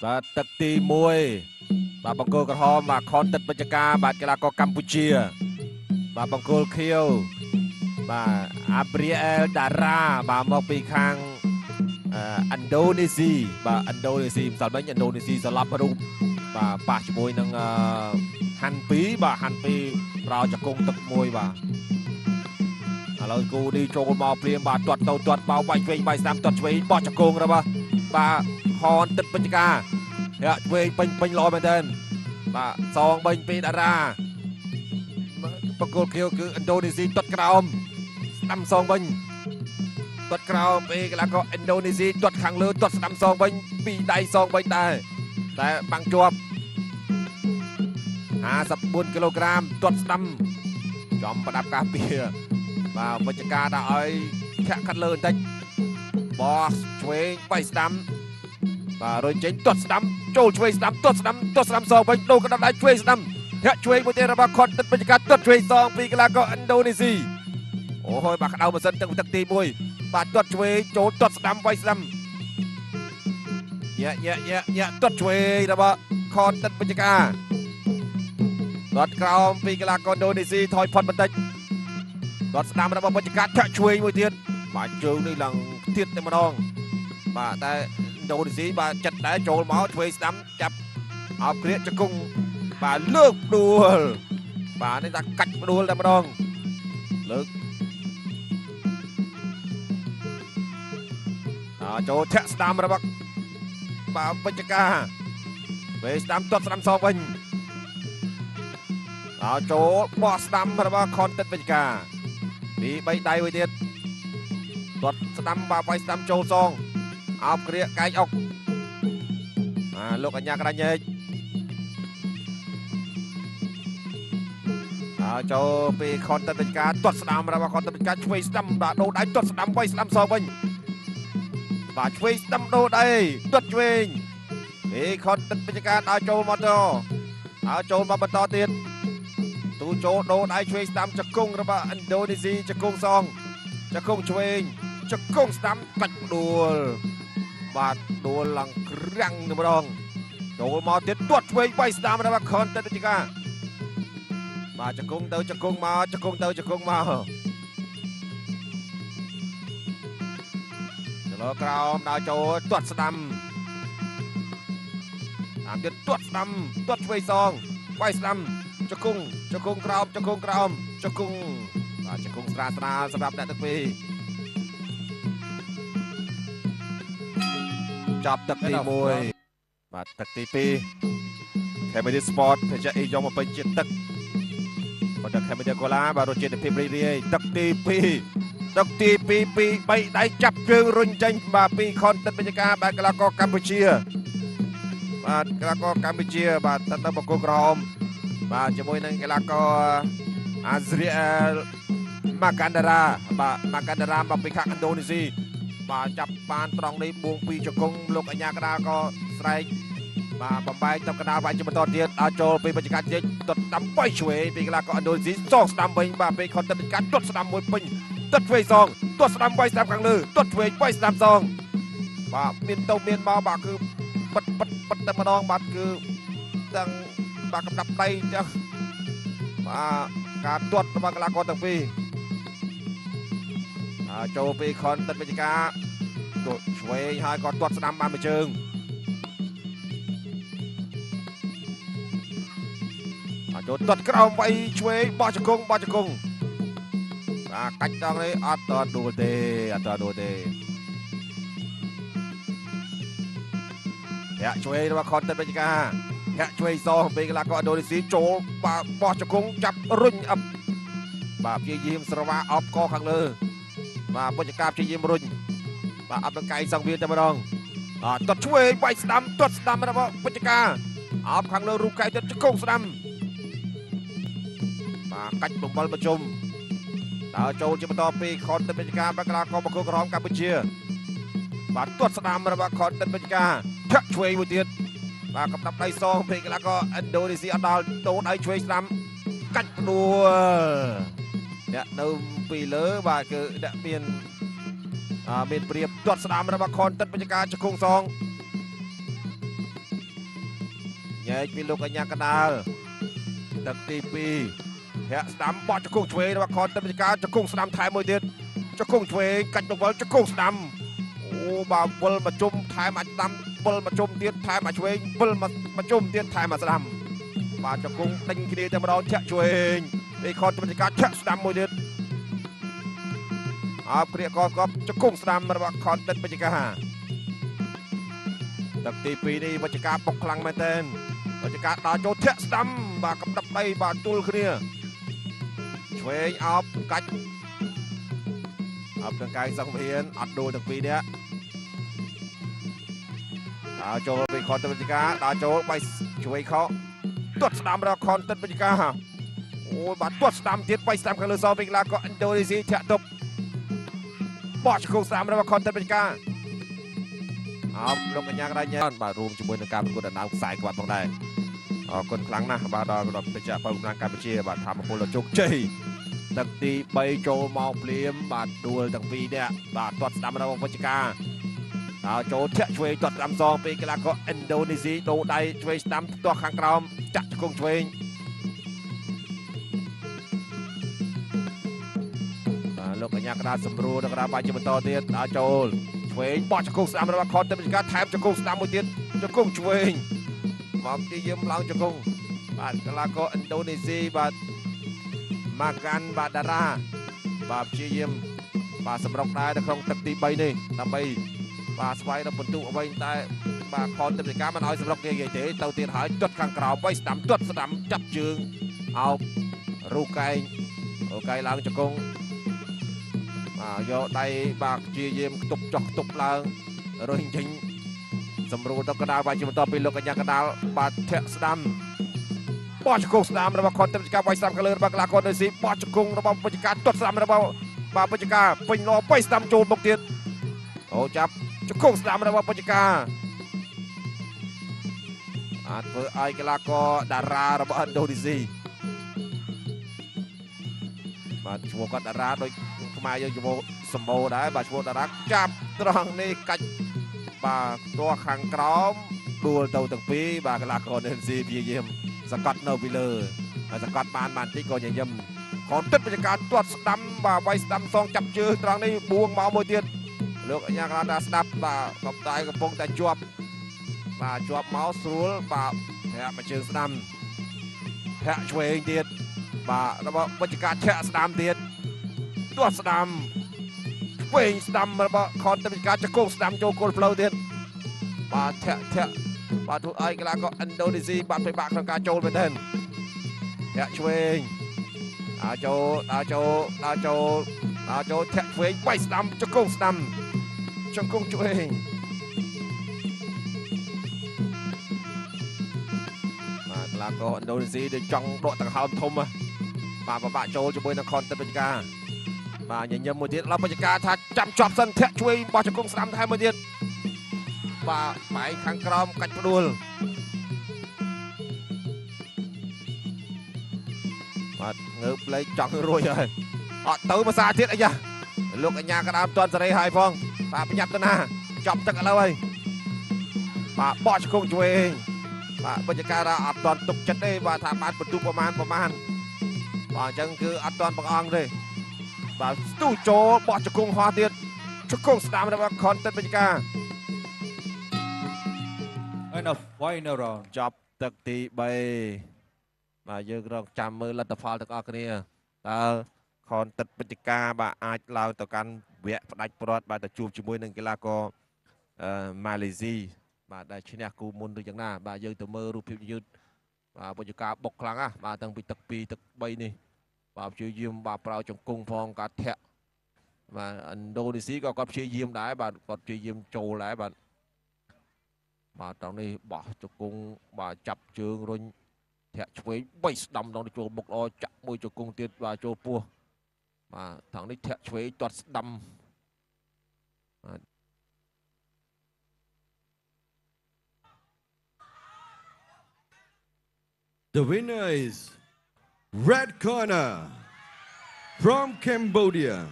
បាទទឹកទី1បាទបង្គោលក្រហមបាទខនទឹកវិជ្ជការបាទកីឡាករកម្ពុជាបាទបង្គោលខៀវបាទអាព្រីអែលតារ៉ាបាទមកពីខាងឥណ្ឌូនេស៊ីបាទឥណ្ឌូនេស៊ីម្សិលមិញឥណ្ឌូនេស៊ីស្លាប់រូបបាទប៉ះជាមួយនឹងហាន់2បាទហាន់2ប្រោចង្គង់ទឹកមួយបាទឥឡូវគូនេះចូលមកព្រាមបាទទាត់ទៅទាត់បោវាយឆ្វេងវាយស្ដាំទាត់ឆ្វេងបោះចង្គង់របស់បាទខនទឹកវិជ្ជការធាក់ឆ្វេងពេញពេញល្អមែនទែនបាទសងវិញពីតារាបង្គោលខៀវគឺឥណ្ឌូនេស៊ីទាត់ក្រោមស្ដាំសងវិញទាត់ក្រោមពីកីឡាករឥណ្ឌូនេស៊ីទាត់ខាងលើទាត់ស្ដាំសងវិញពីដៃសងវិញដែរតែបាំងជាប់54គីឡូក្រាមទាត់ស្ដាំចំប្រដាប់ការពារបាទវិជ្ជការដាក់ឲ្យធាក់ខាត់លើបន្តិចបោះឆ្វេងបៃស្ដាំបាទរុញចេញទាត់ស្ដាំចូលឆ្វេងស្ដាំទាត់ស្ដាំទាត់ស្ដាំសងវិញដូរកណ្ដាប់ដៃឆ្វេងស្ដាំធាក់ឆ្វេងមួយទៀតរបស់ខុនទឹកវិជ្ជការទាត់ឆ្វេងសងពីកីឡាករឥណ្ឌូនេស៊ីអូយបាទក្តៅម៉ាស៊ីនទឹកទឹកទី1បាទទាត់ឆ្វេងចូលទាត់ស្ដាំវាយស្ដាំញាក់ញាក់ញាក់ញាក់ទាត់ឆ្វេងរបស់ខុនទឹកវិជ្ជការទាត់ក្រោមពីកីឡាករឥណ្ឌូនេស៊ីថយផុតបន្តិចទាត់ស្ដាំរបស់វិជ្ជការធាក់ឆ្វេងមួយទៀតបាទជើងនេះឡើងទៀតតែម្ដងបាទតែឥណ្ឌូនេស៊ីបាទចិត្តដែរចូលមកឆ្វេងស្ដាំចាប់អោបគ្រាកជង្គង់បាទលើកដួលបាទនេះថាកាច់ដួលតែម្ដងលើកចូលធាក់ស្ដាំរបស់បាទវិជ្ជការវេស្ដាំទាត់ស្ដាំសងវិញចូលបោះស្ដាំរបស់ខុនទឹកវិជ្ជការពី3ដៃមួយទៀតទាត់ស្ដាំបាទវាយស្ដាំចូលសងអោបគ្រាកកែងអុកបាទលោកអញ្ញាក្រាញ់ញែកចូលពីខុនទឹកវិជ្ជការទាត់ស្ដាំរបស់ខុនទឹកវិជ្ជការឆ្វេងស្ដាំបាទដូរដៃទាត់ស្ដាំវាយស្ដាំសងវិញបាទឆ្វេងស្ដាំដូរដៃទាត់ឆ្វេងពីខុនទឹកវិជ្ជការដើរចូលមកទៅដើរចូលមកបន្តទៀតទូចូលដូរដៃឆ្វេងស្ដាំជង្គង់របស់ឥណ្ឌូនេស៊ីជង្គង់សងជង្គង់ឆ្វេងជង្គង់ស្ដាំកាច់ដួលបាទដួលឡើងក្រាំងតែម្ដងចូលមកទៀតទាត់ឆ្វេងវាយស្ដាំរបស់ខុនទឹកវិជ្ជការបាទជង្គង់ទៅជង្គង់មកជង្គង់ទៅជង្គង់មកចលោក្រោមដើរចូលទាត់ស្ដាំតាមទៀតទាត់ស្ដាំទាត់ឆ្វេងសងវាយស្ដាំជង្គង់ជង្គង់ក្រោមជង្គង់ក្រោមជង្គង់បាទជង្គង់ស្រាលស្រាលសម្រាប់អ្នកទាំងពីរចាប់ទឹកទី1បាទទឹកទី2 Cambodia Sport ភេសជ្ជៈអ៊ីយ៉ុងមកពេញជាតិទឹកបណ្ឌិត Cambodia Cola បាទរសជាតិភាពរីករាយទឹកទី2ទឹកទី2 2 3ដៃចាប់ជើងរុញចេញបាទពីខុនទឹកវិជ្ជការបាទកីឡាករកម្ពុជាបាទកីឡាករកម្ពុជាបាទទៅបង្គោលក្រហមបាទជាមួយនឹងកីឡាករអាស្រីអែលម៉ាកាន់ដារ៉ាបាទម៉ាកាន់ដារ៉ាមកពីខាងឥណ្ឌូនេស៊ីបាទចាប់បានត្រង់នេះបួងពីជង្គង់លោកអញ្ញាកដាលក៏ស្រែកបាទបំបែកទៅកដាលវាយជាបន្តទៀតដល់ចូលពីវិជ្ជការជិកទាត់ដាំបីឆ្វេងពីកីឡាករឥណ្ឌូនេស៊ីសងស្ដាំវិញបាទពីខុនទឹកវិជ្ជការទាត់ស្ដាំមួយពេញទាត់ឆ្វេងសងទាត់ស្ដាំវាយស្ដាំខាងលើទាត់ឆ្វេងវាយស្ដាំសងបាទមានទៅមានមកបាទគឺប៉ិតប៉ិតប៉ិតតែម្ដងបាទគឺទាំងបាទកំដាប់ដៃចឹងបាទការទាត់របស់កីឡាករទាំងពីរចូលពីខុនទឹកវិជ្ជការទាត់ឆ្វេងហើយក៏ទាត់ស្ដាំបានមួយជើងចូលទាត់ក្រោមវាយឆ្វេងបោះជង្គង់បោះជង្គង់បាទកាច់តង់នេះអត់តដួលទេអត់តដួលទេធាក់ឆ្វេងរបស់ខុនទឹកវិជ្ជការធាក់ឆ្វេងសងពីកីឡាករឥណ្ឌូនេស៊ីចូលបាទបោះជង្គង់ចាប់រុញអឹបបាទព្យាយាមស្រវាអបកខាងលើបាទវិជ្ជការព្យាយាមរុញបាទអបនឹងកៃសង្វៀនតែម្ដងទាត់ឆ្វេងវាយស្ដាំទាត់ស្ដាំរបស់វិជ្ជការអបខាងលើរូបកៃទាត់ជង្គង់ស្ដាំបាទកាច់បំបល់ប្រជុំដើរចូលជាបន្តពីខុនទឹកវិជ្ជការបាទកីឡាករបង្គោលក្រហមកម្ពុជាបាទទាត់ស្ដាំរបស់ខុនទឹកវិជ្ជការធាក់ឆ្វេងមួយទៀតបាទកំដាប់ដៃសងពីកីឡាករឥណ្ឌូនេស៊ីអត់ដល់តូនដៃឆ្វេងស្ដាំកាច់ដួលអ្នកនៅពីលើបាទគឺអ្នកមានមានព្រៀបទាត់ស្ដាំរបស់ខុនទឹកវិជ្ជការជង្គង់សង ញែកពីលោកអញ្ញាកដាលទឹកទី2ធាក់ស្ដាំបោះជង្គង់ឆ្វេងរបស់ខនទឹកវិជ្ជការជង្គង់ស្ដាំថែមមួយទៀតជង្គង់ឆ្វេងកាច់បង្វិលជង្គង់ស្ដាំអូបាទវិលមកជុំថែមអាចស្ដាំវិលមកជុំទៀតថែមអាចឆ្វេងវិលមកជុំទៀតថែមអាចស្ដាំបាទជង្គង់ដេញគ្នាតែម្ដងធាក់ឆ្វេងនេះខនទឹកវិជ្ជការធាក់ស្ដាំមួយទៀតអោបគ្រាកកបជង្គង់ស្ដាំរបស់ខនទឹកវិជ្ជការទឹកទី2នេះវិជ្ជការបុកខ្លាំងមែនទែនវិជ្ជការដើរចូលធាក់ស្ដាំបាទកំដប់ដៃបាទទល់គ្នាឆ្វេងអោបកាច់អោបទាំងកាយសង្វៀនអត់ដួលទាំងពីរនេះដើរចូលពីខនទឹកវិជ្ជការដើរចូលបាយឆ្វេងខោទាត់ស្ដាំរបស់ខនទឹកវិជ្ជការអូយបាទទាត់ស្ដាំទៀតបាយស្ដាំខាងលើសពីកីឡាករឥណ្ឌូនេស៊ីធាក់ទប់បោះជង្គង់ស្ដាំរបស់ខនទឹកវិជ្ជការអោបលោកកញ្ញាកដាញ៉ែបាទរួមជាមួយនឹងការប្រកួតដណ្ដើមខ្សែក្បាត់ផងដែរអរគុណខ្លាំងណាស់បាទដល់រដ្ឋបច្ចៈបើកម្លាំងកម្ពុជាបាទធម្មពលជោគជ័យទឹកទី3ចូលមកភ្លាមបាទដួលទាំងពីរនាក់បាទទាត់ស្ដាំរបស់វិជ្ជការដល់ចូលធាក់ឆ្វេងទាត់ស្ដាំសងពីកីឡាករឥណ្ឌូនេស៊ីដូរដៃឆ្វេងស្ដាំទាស់ខាងក្រោមចាក់ជង្គង់ឆ្វេងបាទលោកកញ្ញាកដាសម្រួលដល់កដាបាយជាបន្តទៀតដល់ចូលឆ្វេងបោះជង្គង់ស្ដាំរបស់ខនទឹកវិជ្ជការថែមជង្គង់ស្ដាំមួយទៀតជង្គង់ឆ្វេងមកទីយាមឡើងជង្គង់បាទកីឡាករឥណ្ឌូនេស៊ីបាទម៉ាកាន់បាទតារាបាទព្យាយាមបាទសម្រុកដែរនៅក្នុងទឹកទី3នេះដើម្បីបាទស្វែងរកពិន្ទុអ្វីតែបាទខនទឹកវិជ្ជការមិនឲ្យសម្រុកគេនិយាយទេទៅទៀតហើយទាត់ខាងក្រោមបីស្ដាំទាត់ស្ដាំចាប់ជើងអោបរូកែងរូកែងឡើងជង្គង់បាទយកដៃបាទព្យាយាមខ្ទប់ចុះខ្ទប់ឡើងរុញចេញសម្រួលទៅកដាលបាយជាបន្តពីលោកកញ្ញាកដាលបាទធាក់ស្ដាំបោះជង្គង់ស្ដាំរបស់ខនទឹកវិជ្ជការបាយស្ដាំខាងលើរបស់កីឡាករឥណ្ឌូនេស៊ីបោះជង្គង់របស់វិជ្ជការទាត់ស្ដាំរបស់បាទវិជ្ជការពេញល្អបាយស្ដាំចូលមុខទៀតអូចាប់ជង្គង់ស្ដាំរបស់វិជ្ជការអាចធ្វើឲ្យកីឡាករតារារបស់ឥណ្ឌូនេស៊ីបាទឈ្មោះគាត់តារាដូចខ្មែរយើងឈ្មោះសម្បូរដែរបាទឈ្មោះតារាចាប់ត្រង់នេះកាច់បាទផ្ទាល់ខាងក្រោមដួលទៅទាំងពីរបាទកីឡាករឥណ្ឌូនេស៊ីព្យាយាមសង្កត់នៅពីលើហើយសង្កត់បានបានតិចក៏ញញឹមខនទឹកវិជ្ជការទាត់ស្ដាំបាទវាយស្ដាំសងចាប់ជើងត្រង់នេះបួងមកមួយទៀតលោកអញ្ញាកលាតាស្ដាប់បាទកំដៃកំពុងតែជាប់បាទជាប់មកស្រួលបាទធាក់មួយជើងស្ដាំធាក់ឆ្វេងទៀតបាទរបស់វិជ្ជការធាក់ស្ដាំទៀតទាត់ស្ដាំឆ្វេងស្ដាំរបស់ខនទឹកវិជ្ជការជង្គង់ស្ដាំចូលគល់ផ្លូវទៀតបាទធាក់ធាក់បាទធ្វើឲ្យកីឡាករឥណ្ឌូនេស៊ីបាទពិបាកក្នុងការចូលមែនទែនធាក់ឆ្វេងដើរចូលដើរចូលដើរចូលដើរចូលធាក់ឆ្វេងបាយស្ដាំជង្គង់ស្ដាំជង្គង់ឆ្វេងបាទកីឡាករឥណ្ឌូនេស៊ីដូចចង់ដកដង្ហើមធំបាទពិបាកចូលជាមួយនឹងខនទឹកវិជ្ជការបាទញញឹមមួយទៀតដល់វិជ្ជការថាចាំជាប់សិនធាក់ឆ្វេងបោះជង្គង់ស្ដាំថែមមួយទៀតបាទបែកខាងក្រោមកាច់ផ្ដួលបាទងើបលេខចង់រួចហើយអត់ទៅភាសាទៀតអីយ៉ាលោកអញ្ញាកដាមតន់សេរីហើយផងបាទប្រញាប់ទៅណាចាប់ទឹកឥឡូវហើយបាទបោះជង្គង់ឆ្វេងបាទវិជ្ជការអត់តន់ទុកចិត្តទេបាទថាបានបន្ទុកប្រមាណបាទអញ្ចឹងគឺអត់តន់បង្អង់ទេបាទស្ទុះចូលបោះជង្គង់ហោះទៀតជង្គង់ស្ដាំរបស់ខនទឹកវិជ្ជការ And a final round ចប់ទឹកទី3បាទយើងរងចាំមើលលទ្ធផលទាំងអស់គ្នាតើខនទឹកវិជ្ជការបាទអាចឡើងទៅកាន់វគ្គផ្ដាច់ព្រាត់បាទទៅជួបជាមួយនឹងកីឡាករម៉ាឡេស៊ីបាទដែលឈ្នះគូមុនឬយ៉ាងណាបាទយើងទៅមើលរូបភាពយឺតបាទវិជ្ជការបុកខ្លាំងណាស់បាទតាំងពីទឹក2ទឹក3នេះបាទព្យាយាមបាទប្រើជង្គង់ផងការធាក់បាទឥណ្ឌូនេស៊ីក៏គាត់ព្យាយាមដែរបាទគាត់ព្យាយាមចូលដែរបាទបាទត្រង់នេះបោះជង្គង់បាទចាប់ជើងរុញធាក់ឆ្វេងបីស្ដាំដងទៅចូលមុខល្អចាក់មួយជង្គង់ទៀតបាទចូលពោះបាទត្រង់នេះធាក់ឆ្វេងទាត់ស្ដាំបាទ The winner is Red Corner from Cambodia.